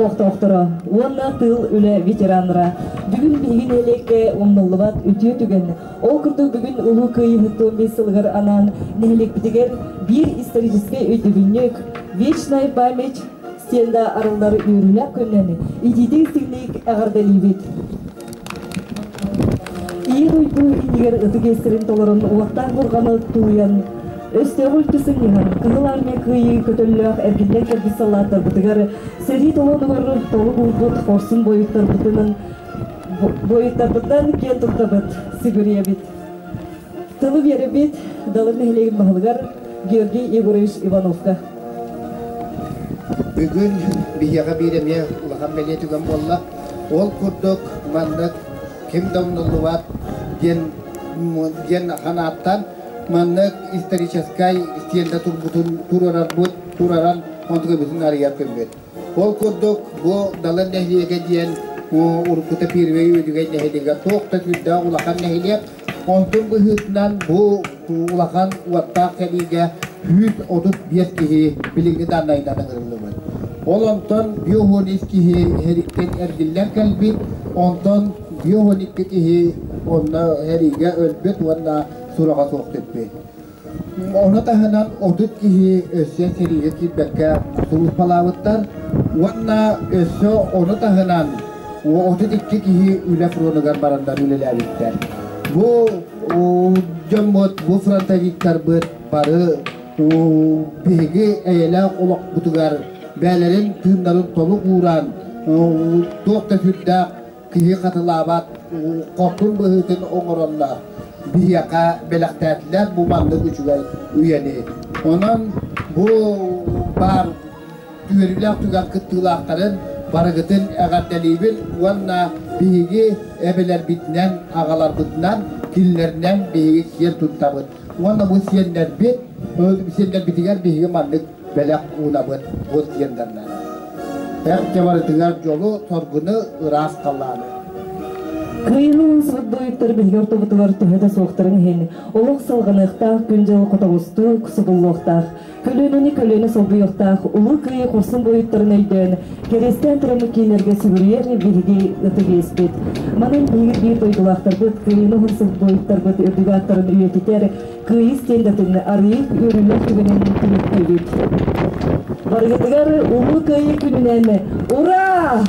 олохтоохторо уонна тыыл үлэ ветераннара, бүгүн биһиги нэһилиэккэ умнуллубат үтүө түгэн. Ол курдук бүгүн Улуу Кыайыы 75 сылыгар анаан нэһилиэкпитигэр биир историческай өйдөбүнньүк «Вечная память» стенда арыллар үөрүүлээх күнүнэн итиитик-истиҥник эҕэрдэлиибит! Ийэ дойду иннигэр ытык иэстэрин толорон уоттаах бурҕаны тулуйан, өстөөҕү үлтү сынньыһан, Кыһыл Армия кыайыы көтөллөөх эргиллэн кэлбит саллааттарбытыгар сэрии толоонугар толук уурбут хорсун буойуттарбытынан буойуттарбытынан киэн туттабыт, сүгүрүйэбит. Тылы биэрэбит Далыр нэһилиэгин баһылыгар Георгий Егорович Ивановка. Бүгүн биһиэхэ биир эмиэ улахан бэлиэ түгэн буолла. Ол курдук маннык ким да умнуллубат диэн диэн ханааттан маннык историческай стенда турбутун туруорарбыт тураран онтукабытын арыйар күммүт. Ол курдук бу Далан нэһилиэгэ диэн уруккута Первэй Үөдүгэй нэһилиэгэ туох да сүрдээх улахан нэһилиэк. Онтун быһыытынан бу улахан уоттаах сэриигэ 135 киһи билиҥҥи дааннайынан ыҥырыллыбыт. Ол онтон 53 киһи эриттэн эргиллэн кэлбит, онтон 52 киһи онно эриигэ өлбүт уонна сураҕа суох сүппүт. Ону таһынан 30 киһи өссө сэриигэ киирбэккэ сулууспалаабыттар уонна өссө ону таһынан 32 киһи үлэ фронугар бараннар үлэлээбиттэр. Бу дьоммут, бу фронтовиктарбыт бары биһиги эйэлээх олохпутугар бэйэлэрин тыыннарын толук ууран туох да сүрдээх киһи хатылаабат хорсун быһыытын оҥороннор биһиэхэ бэлэхтээтилэр бу маннык үчүгэй үйэни. Онон бу баар үөрүүлээх түгэн кыттыылаахтарын барыгытын эҕэрдэлиибин уонна биһиги эбэлэрбитинэн, аҕаларбытынан, кинилэринэн биһиги киэн туттабыт. Уонна бу сиэннэрбит, сиэннэрбитигэр биһиги маннык бэлэх уунабыт бу сиэннэринэн. Эр барытыгар дьолу, соргуну, ыраас халлааны. Кыайыыны уһансыбыт буойуттар биһиги ортобутугар төһө да суохтарын иһин, олох салҕаныахтаах, күн-дьыл хотоҕустуу субуллуохтаах, көлүөнэни көлүөнэ солбуйуохтаах Улуу Кыайыы хорсун буойуттарын өйдөөн, кэриэстээн тураммыт кииннэргэ сүгүрүйэр биһиги ытык иэспит. Манан биһиги биир дойдулаахтарбыт, Кыайыыны уһансыбыт буойуттарбыт үрдүк ааттарын үйэтитэр Кыайыы стендатын арыйыы үөрүүлээх түгэнин түмүктүүбүт. Барыгытыгар Улуу Кыайыы күнүнэн Ура!